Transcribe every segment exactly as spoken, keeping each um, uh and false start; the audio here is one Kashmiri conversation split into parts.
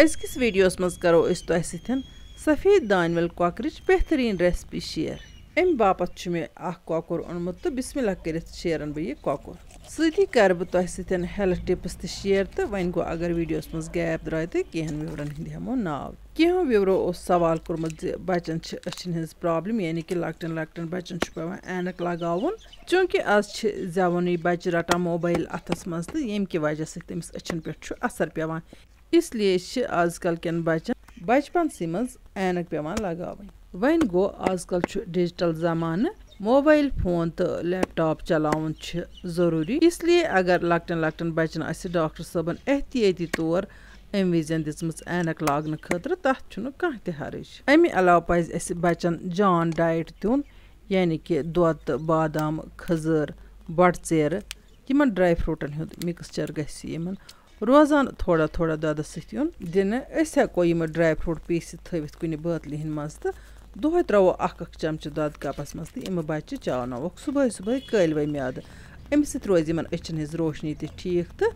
أزکِس ویڈیوَس منٛز کرو أسۍ تۄہہِ سۭتۍ سفید دانہِ ول کۄکرٕچ بہتریٖن ریسپی شیئر۔ اَمہِ باپتھ چھُ مےٚ اکھ کۄکُر اوٚنمُت تہٕ بسم اللہ کٔرِتھ شیرن بہٕ یہِ کۄکُر۔ سۭتی کرٕ بہٕ تۄہہِ سۭتۍ ہیلتھ ٹپس تہِ شیئر، تہٕ وۄنۍ گوٚو اگر ویڈیوَس منٛز گیپ درٛاے تہٕ کینٛہَن ویورن ہٕنٛدۍ ہٮ۪مو ناو۔ کینٛہو ویورو اوس سوال کوٚرمُت زِ بچن چھِ أچھن ہٕنٛز پرابلم، یعنی کہِ لۄکٹٮ۪ن لۄکٹٮ۪ن بچن چھُ پٮ۪وان عینک لگاوُن، چوٗنٛکہِ آز چھِ زٮ۪وانٕے بچہِ رٹان موبایل اتھس منٛز تہٕ ییٚمہِ کہِ وجہ سۭتۍ تٔمِس أچھن پٮ۪ٹھ چھُ اثر پٮ۪وان۔ اس لیے چھِ آز کل کٮ۪ن بچن بچپنسٕے منٛز عینک پٮ۪وان لگاوٕنۍ۔ وۄنۍ گوٚو، آز کل چھُ ڈیجیٹل زمانہٕ، موبایل فون تہٕ لیپ ٹاپ چلاوُن چھُ ضروٗری۔ اس لیے اگر لۄکٹٮ۪ن لۄکٹٮ۪ن بچن آسہِ ڈاکٹر صٲبن احتیاطی طور امہِ وِزٮ۪ن دِژمٕژ عینک لاگنہٕ خٲطرٕ، تتھ چھُنہٕ کانٛہہ تہِ حرج۔ امہِ علاوٕ پزِ اسہِ بچن جان ڈائٹ دیُن، یعنی کہِ دۄد تہٕ بادام، کھٔزٕر، بۄٹہٕ ژیرٕ، یِمن ڈرائی فروٹن ہُنٛد مکسچر گژھِ یِمن روزان تھوڑا تھوڑا دۄدس سۭتۍ یُن دِنہٕ۔ أسۍ ہٮ۪کو یِم ڈرائی فروٹ پیٖسِتھ تھٲوِتھ کُنہِ بٲتلہِ ہٕنٛدِ منٛز تہٕ دۄہے ترٛاوو اکھ اکھ چمچہٕ دۄد کپس منٛز تہٕ یِم بچہِ چاوناووکھ صبحٲے صبحٲے کٲلوے میادٕ۔ امہِ سۭتۍ روزِ یِمن أچھن ہٕنٛز روشنی تہِ ٹھیٖک تہٕ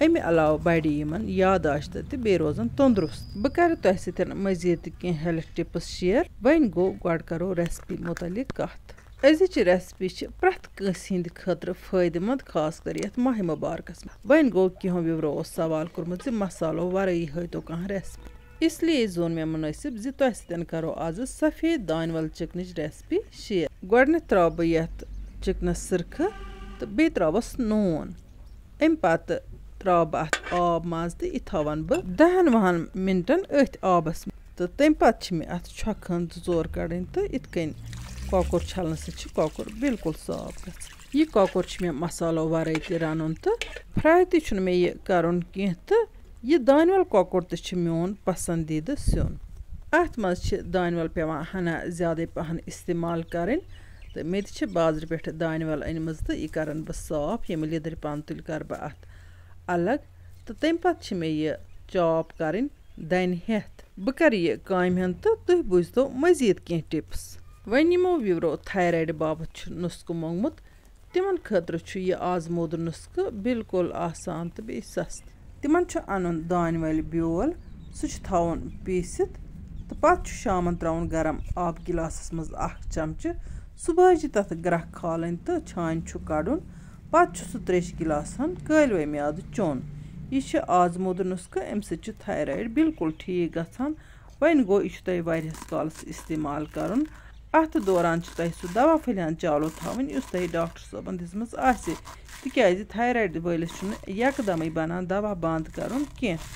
امہِ علاوٕ بڑِ یِمن یاداشت تہٕ بیٚیہِ روزن تندرست۔ بہٕ کرٕ تۄہہِ سۭتۍ مزید تہِ کینٛہہ ہیلتھ ٹپس شیئر۔ وۄنۍ گوٚو، گۄڈٕ کرو ریسپی متعلق کتھ۔ أزِچ ریسپی چھِ پرٛٮ۪تھ کٲنٛسہِ ہٕنٛدِ خٲطرٕ فٲیدٕ مند، خاص کر یتھ ماہِ مبارکس منٛز۔ وۄنۍ گوٚو، کینٛہو ویورو اوس سوال کوٚرمُت زِ مسالو ورٲیی ہٲیتو کانٛہہ ریسپی۔ اس لیے زون مےٚ منٲسب زِ تۄہہِ سۭتۍ کرو آز سفید دانہِ ول چکنٕچ ریسپی شیئر۔ گۄڈٕنٮ۪تھ ترٛاوٕ بہٕ یتھ چکنس سرکہٕ تہٕ بیٚیہِ ترٛاوس نوٗن۔ امہِ پتہٕ ترٛاوٕ بہٕ اتھ آب منٛز تہٕ یہِ تھاون بہٕ دہن وُہن منٹن أتھۍ آبس منٛز۔ تہٕ تمہِ پتہٕ چھِ مےٚ اتھ چھۄکہٕ ہن زٕ ژور کڑٕنۍ تہٕ یِتھ کٔنۍ کۄکُر چھلنہٕ سۭتۍ چھُ کۄکُر بالکل صاف گژھان۔ یہِ کۄکُر چھُ مےٚ مسالو ورٲے تہِ رنُن تہٕ فراے تہِ چھُنہٕ مےٚ یہِ کرُن کینٛہہ تہٕ یہِ دانہِ ول کۄکُر تہِ چھُ میون پسندیدٕ سیُن۔ اتھ منٛز چھِ دانہِ ول پٮ۪وان ہنا زیادے پہن استعمال کرٕنۍ تہٕ مےٚ تہِ چھِ بازرٕ پٮ۪ٹھٕ دانہِ ول أنمٕژ تہٕ یہِ کرن بہٕ صاف۔ ییٚمہِ لیٚدٕرِ پنہٕ تُلۍ کرٕ بہٕ اتھ الگ تہٕ تمہِ پتہٕ چھِ مےٚ یہِ چاپ کرٕنۍ دَنہِ ہٮ۪تھ۔ بہٕ کرٕ یہِ کامہِ ہن تہٕ تُہۍ بوٗزتو مزید کینٛہہ ٹپس۔ وۄنۍ یِمو ویورو تھایرایڈ باپتھ چھُ نُسخہٕ مونگمُت، تِمن خٲطرٕ چھُ یہِ آزمودٕ نُسخہٕ بالکل آسان تہٕ بیٚیہِ سستہٕ۔ تِمن چھُ انُن دانہِ ول بیول، سُہ چھُ تھاوُن پیٖسِتھ تہٕ پتہٕ چھُ شامن ترٛاوُن گرم آب گلاسس منٛز اکھ چمچہٕ۔ صبحٲے چھِ تتھ گرٛکھ کھالٕنۍ تہٕ چھانہِ چھُ کڑُن۔ پتہٕ چھُ سُہ تریشہِ گلاسہٕ ہن کٲلوے میادٕ چیوٚن۔ یہِ چھُ آزمودٕ نُسخہٕ، امہِ سۭتۍ چھُ تھایرایڈ بالکل ٹھیک گژھان۔ وۄنۍ گوٚو، یہِ چھُ تۄہہِ واریاہس کالس استعمال کرُن۔ اتھ دوران چھُ تۄہہِ سُہ دوا پھٔلۍ ہن چالو تھاوٕنۍ، یُس تۄہہِ ڈاکٹر صٲبن دِژمٕژ آسہِ، تِکیازِ تھایرایڈ وٲلِس چھُنہٕ یکدمٕے بنان دوا بند کرُن کینٛہہ۔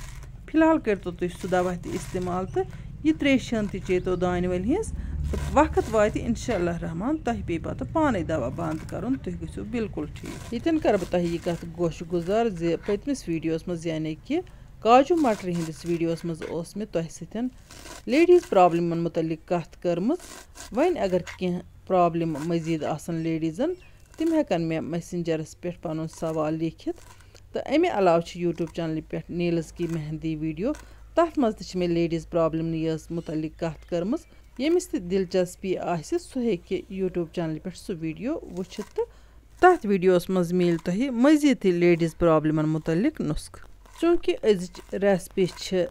فی الحال کٔرۍتو تُہۍ سُہ دوا تہِ استعمال تہٕ یہِ تریش ہن تہِ چیٚتو دانہِ ول ہٕنٛز تہٕ وقت واتہِ انشاء اللہ رحمان تۄہہِ پیٚیہِ پتہٕ پانے دوا بند کرُن، تُہۍ گٔژھِو بالکل ٹھیک۔ ییٚتٮ۪ن کرٕ بہٕ تۄہہِ یہِ کتھ گوشہِ گُزار زِ پٔتمِس ویڈیوس منٛز، یعنی کہِ کاجو مٹرِ ہٕنٛدِس ویڈیوس منٛز، اوس مےٚ تۄہہِ سۭتۍ لیڈیز پرابلمن متعلق کتھ کٔرمٕژ۔ وۄنۍ اگر کینٛہہ پرابلم مزید آسن لیڈیزن، تِم ہٮ۪کن مےٚ میسنجرس پٮ۪ٹھ پنُن سوال لیکھِتھ۔ تہٕ امہِ علاوٕ چھِ یوٹیوب چینلہِ پٮ۪ٹھ نیلز کی مہندی ویڈیو، تتھ منٛز تہِ چھِ مےٚ لیڈیز پرابلمنٕے یٲژ متعلق کتھ کٔرمٕژ۔ ییٚمِس تہِ دلچسپی آسہِ، سُہ ہیٚکہِ یوٹیوب چینلہِ پٮ۪ٹھ سُہ ویڈیو وٕچھِتھ تہٕ تتھ ویڈیوس منٛز میلہِ تۄہہِ مزید تہِ لیڈیز پرابلمن متعلق نسخہٕ۔ چونکہ أزِچ ریسپی چھِ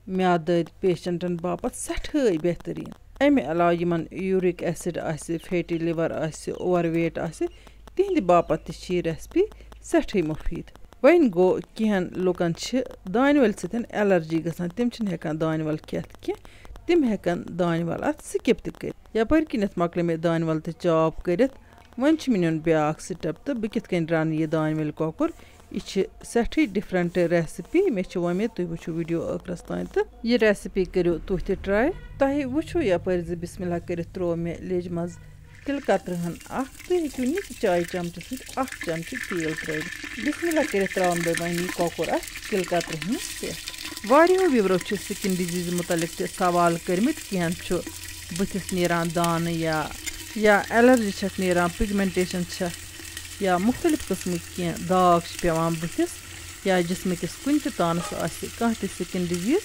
میادٕ دٲدۍ پیشنٹن باپتھ سٮ۪ٹھٲے بہتریٖن۔ امہِ علاوٕ یِمن یوٗرِک ایسڈ آسہِ، فیٹی لِور آسہِ، اوور ویٹ آسہِ، تِہنٛدِ باپتھ تہِ چھِ یہِ ریسپی سٮ۪ٹھٕے مُفیٖد۔ وۄنۍ گوٚو، کینٛہن لُکن چھِ دانہِ ول سۭتۍ الرجی گژھان، تِم چھِنہٕ ہٮ۪کان دانہِ ول کھٮ۪تھ کینٛہہ، تِم ہٮ۪کن دانہِ ول اتھ سکپ تہِ کٔرِتھ۔ یپٲرۍ کِنیتھ مۄکلے مےٚ دانہِ ول تہِ چاپ کٔرِتھ۔ وۄنۍ چھُ مےٚ نیُن بیٛاکھ سٹیپ تہٕ بہٕ کِتھ کٔنۍ رَنہٕ یہِ دانہِ وَلہِ کۄکُر۔ یہِ چھِ سٮ۪ٹھٕے ڈِفرَنٛٹ ریسِپی۔ مےٚ چھِ وۄمید تُہۍ وٕچھِو ویٖڈیو ٲخرَس تام تہٕ یہِ ریسِپی کٔرِو تُہۍ تہِ ٹرٛاے۔ تۄہہِ وٕچھِو یَپٲرۍ زِ بِسمِ اللہ کٔرِتھ ترٛوو مےٚ لیٚجہِ منٛز تِلہٕ کترٕ ہن اکھ۔ تُہۍ ہیٚکِو نِکہِ چایہِ چمچہٕ سۭتۍ اکھ چمچہٕ تیٖل ترٛٲوِتھ۔ بِسمِ اللہ کٔرِتھ ترٛاوَن بہٕ وۄنۍ یہِ کۄکُر اَتھ تِلہٕ کترِ ہٕنٛدِس پٮ۪ٹھ۔ واریاہو وِورو چھِ سِکِن ڈِزیٖز مُتعلِق تہِ سوال کٔرمٕتۍ۔ کینٛہَن چھُ بٕتھِس نیران دانہٕ یا، یا الرجی چھَکھ نیران، پِگمٮ۪نٹیشَن چھَکھ یا مُختلِف قٕسمٕکۍ کینٛہہ داغ چھِ پٮ۪وان بٕتھِس یا جِسمہٕ کِس کُنہِ تہِ تانَس آسہِ کانٛہہ تہِ سِکِن ڈِزیٖز۔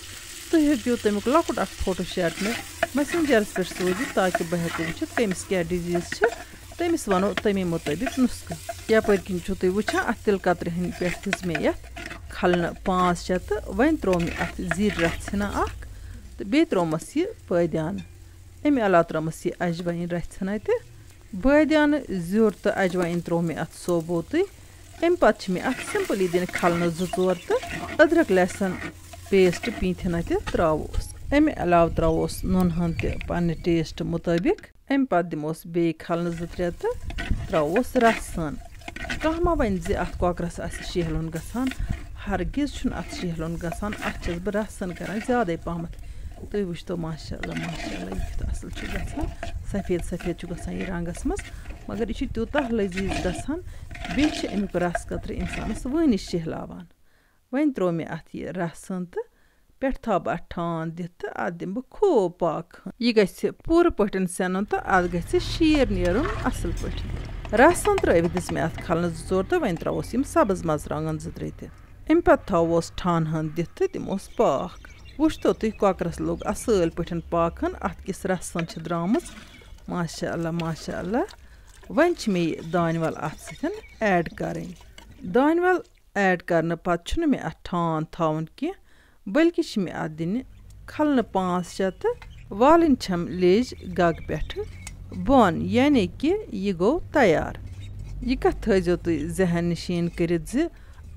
تُہۍ ہیٚکِو تَمیُک لۄکُٹ اکھ فوٹو شیٹ مےٚ میسنجرَس پٮ۪ٹھ سوٗزِتھ، تاکہِ بہٕ ہٮ۪کہٕ وٕچھِتھ کٔمِس کیٛاہ ڈِزیٖز چھِ۔ تٔمِس وَنو تَمی مُطٲبِق نُسخہٕ۔ یَپٲرۍ کِنۍ چھِو تُہۍ وٕچھان، اَتھ تِلہٕ کترِ ہٕنٛدِ پٮ۪ٹھ دِژ مےٚ یَتھ کھلنہٕ پانٛژھ شےٚ تہٕ وۄنۍ ترٛوو مےٚ اَتھ زِرۍ رَژھ ہنا اَکھ تہٕ بیٚیہِ ترٛوومَس یہِ بٲدیانہٕ۔ اَمہِ علاوٕ ترٛٲومَس یہِ اَجوَیِن رَژھ ہنا تہِ۔ بٲدیانہٕ، زیُر تہٕ اَجوَیِن ترٛوو مےٚ اَتھ سوبوتٕے۔ اَمہِ پَتہٕ چھِ مےٚ اَتھ simply دِنۍ کھلنہٕ زٕ ژور تہٕ أدرَک لہسن paste پیٖنتہِ ہنا تہِ ترٛاووس۔ اَمہِ علاوٕ ترٛاووس نُنہٕ ہن تہِ پننہِ taste مُطٲبِق۔ اَمہِ پَتہٕ دِموس بیٚیہِ کھلنہٕ زٕ ترٛےٚ تہٕ ترٛاووس رَس ہن۔ کانٛہہ ما وَنہِ زِ اَتھ کۄکرَس آسہِ شیہلُن گژھان، ہرگز چھُنہٕ اَتھ شیہلُن گژھان، اَتھ چھَس بہٕ رَس ہن کران زیادَے پَہمَتھ۔ تُہۍ وٕچھتو، ماشاء اللہ، ماشاء اللہ، یہِ کیُتھ اَصٕل چھُ گژھان، سفید سفید چھُ گژھان یہِ رنٛگَس منٛز، مگر یہِ چھُ تیوٗتاہ لذیذ گژھان، بیٚیہِ چھِ اَمیُک رَس قطرٕ اِنسانَس وٲنِج شیہلاوان۔ وۄنۍ ترٛوو مےٚ اَتھ یہِ رَس ہن تہٕ پٮ۪ٹھٕ تھاوٕ بہٕ اَتھ ٹھانٛڈ دِتھ تہٕ اَتھ دِمہٕ بہٕ خوب پاکھ ہن۔ یہِ گژھِ پوٗرٕ پٲٹھۍ سٮ۪نُن تہٕ اَتھ گژھِ شیٖر نیرُن اَصٕل پٲٹھۍ۔ رَس ہن ترٛٲوِتھ دِژ مےٚ اَتھ کھلنہٕ زٕ ژور تہٕ وۄنۍ ترٛاووس یِم سبٕز مرژٕوانٛگن زٕ ترٛےٚ تہِ۔ اَمہِ پَتہٕ تھاووس ٹھانہٕ ہن دِتھ تہٕ دِموس پاکھ۔ وٕچھتو تُہۍ، کۄکرَس لوٚگ اَصٕل پٲٹھۍ پاکھ ہن، اَتھ کِژھ رَس ہن چھِ درٛامٕژ۔ ماشاء اللہ، ماشاء اللہ۔ وۄنۍ چھِ مےٚ یہِ دانہِ وَل اَتھ سۭتۍ add کَرٕنۍ۔ دانہِ وَل add کرنہٕ پتہٕ چھُنہٕ مےٚ اَتھ ٹھانٛڈ تھاوُن کینٛہہ، بلکہِ چھِ مےٚ اَتھ دِنہِ کھلنہٕ پانٛژھ شےٚ تہٕ والٕنۍ چھَم لیٚج گگ پٮ۪ٹھٕ بۄن، یعنی کہِ یہِ گوٚو تیار۔ یہِ کَتھ تھٲیزیو تُہۍ ذہن نشیٖن کٔرِتھ زِ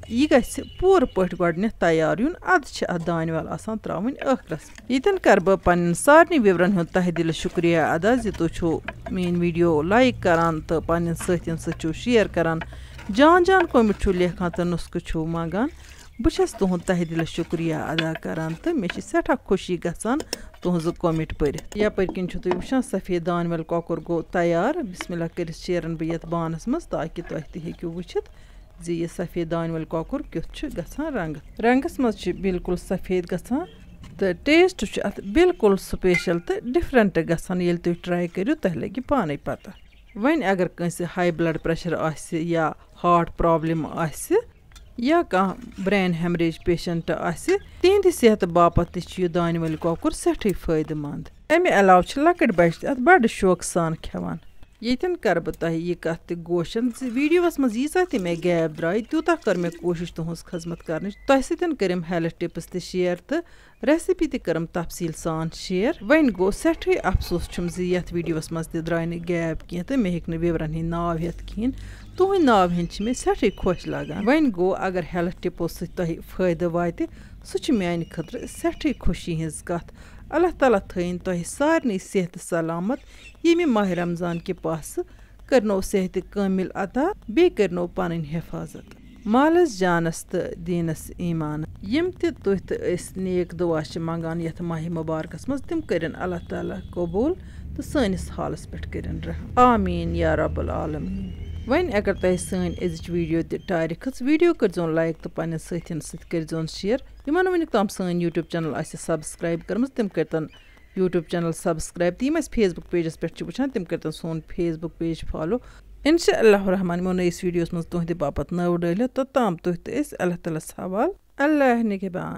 یہِ گژھِ پوٗرٕ پٲٹھۍ گۄڈٕنٮ۪تھ تیار یُن، اَدٕ چھِ اَتھ دانہِ وَل آسان ترٛاوٕنۍ ٲخرَس۔ ییٚتٮ۪ن کَرٕ بہٕ پنٛنٮ۪ن سارنٕے viewerن ہُنٛد تہہ دِلہِ شُکریہ ادا زِ تُہۍ چھِو میٛٲنۍ video like کران تہٕ پنٛنٮ۪ن سٲتھٮ۪ن سۭتۍ چھِو share کران۔ جان جان comment چھِو لیکھان تہٕ نُسخہٕ چھِو منٛگان۔ بہٕ چھَس تُہُنٛد تہہ دِلہِ شُکریہ ادا کران تہٕ مےٚ چھِ سٮ۪ٹھاہ خوشی گژھان تُہٕنٛزٕ comment پٔرِتھ۔ یَپٲرۍ کِنۍ چھِو تُہۍ وٕچھان، سفید دانہِ وَل کۄکُر گوٚو تیار۔ بسم اللہ کٔرِتھ شیرَن بہٕ یَتھ بانَس منٛز، تاکہِ تۄہہِ تہِ ہیٚکِو وٕچھِتھ زِ یہِ سفید دانہِ وَل کۄکُر کیُتھ چھُ گژھان رنٛگہٕ۔ رنٛگَس منٛز چھِ بالکل سفید گژھان تہٕ taste چھُ اَتھ بالکل special تہٕ different گژھان۔ ییٚلہِ تُہۍ try کٔرِو، تۄہہِ لَگہِ پانَے پَتہ۔ وۄنۍ اگر کٲنٛسہِ high blood pressure آسہِ یا heart problem آسہِ یا کانٛہہ brain hemorrhage patient آسہِ، تِہنٛدِ صحتہٕ باپتھ تہِ چھُ یہِ دانہِ وَل کۄکُر سٮ۪ٹھٕے فٲیدٕ مند۔ اَمہِ علاوٕ چھِ لۄکٕٹۍ بچہٕ تہِ اَتھ بڑٕ شوقہٕ سان کھٮ۪وان۔ ییٚتٮ۪ن کرٕ بہٕ تۄہہِ یہِ کتھ تہِ گوشن زِ videoس منٛز ییٖژاہ تہِ مےٚ gap درٛاے، تیوٗتاہ کٔر مےٚ کوٗشِش تُہنٛز خدمت کرنٕچ۔ تۄہہِ سۭتۍ کٔرِم health tips تہِ share تہٕ recipe تہِ کٔرٕم تفصیٖل سان share۔ وۄنۍ گوٚو سٮ۪ٹھٕے افسوس چھُم زِ یَتھ videoس منٛز تہِ درٛاے نہٕ gap کینٛہہ تہٕ مےٚ ہیٚکۍ نہٕ viewerن ہٕنٛدۍ ناو ہٮ۪تھ کِہیٖنۍ۔ تُہٕنٛدۍ ناو ہیٚنۍ چھِ مےٚ سٮ۪ٹھٕے خۄش لگان۔ وۄنۍ گوٚو اگر health tipsو سۭتۍ تۄہہِ فٲیدٕ واتہِ، سُہ چھُ میٛانہِ خٲطرٕ سٮ۪ٹھٕے خوشی ہٕنٛز کَتھ۔ اللہ تعالیٰ تھٲیِن تۄہہِ سارنٕے صحت سلامت۔ ییٚمہِ ماہِ رمضان کہِ پاسہٕ کٔرنو صحتِ کٲمِل عطا، بیٚیہِ کٔرنو پنٕنۍ حفاظت۔ مالس جانس تہٕ دیٖنس ایمان۔ یِم تہِ تُہۍ تہٕ أسۍ نیک دُعا چھِ منگان یتھ ماہِ مبارکس منٛز، تِم کٔرِن اللہ تعالیٰ قبول تہٕ سٲنِس حالس پٮ۪ٹھ کٔرِن رحم۔ آمین یا رب العالمین۔ وۄنۍ اگر تۄہہِ سٲنۍ أزِچ video تہِ ٹارِ کھٔژ، video کٔرۍزیون like تہٕ پننٮ۪ن سٲتھٮ۪ن سۭتۍ کٔرۍزیون share۔ یِمن نہٕ وٕنیُک تام سٲنۍ YouTube channel آسہِ subscribe کٔرمٕژ، تِم کٔرۍتن YouTube channel subscribe۔ تہٕ یِم اَسہِ Facebook pageس پٮ۪ٹھ چھِ وٕچھان، تِم کٔرۍتن سون Facebook page follow۔ انشاء اللہ الرحمن، یِمو نٔیِس videoس منٛز تُہنٛدِ باپتھ نٔو ڈٲلِتھ۔ توٚتام تُہۍ تہٕ أسۍ اللہ تعالیٰ ہس حوال۔ اللہ نگہبان۔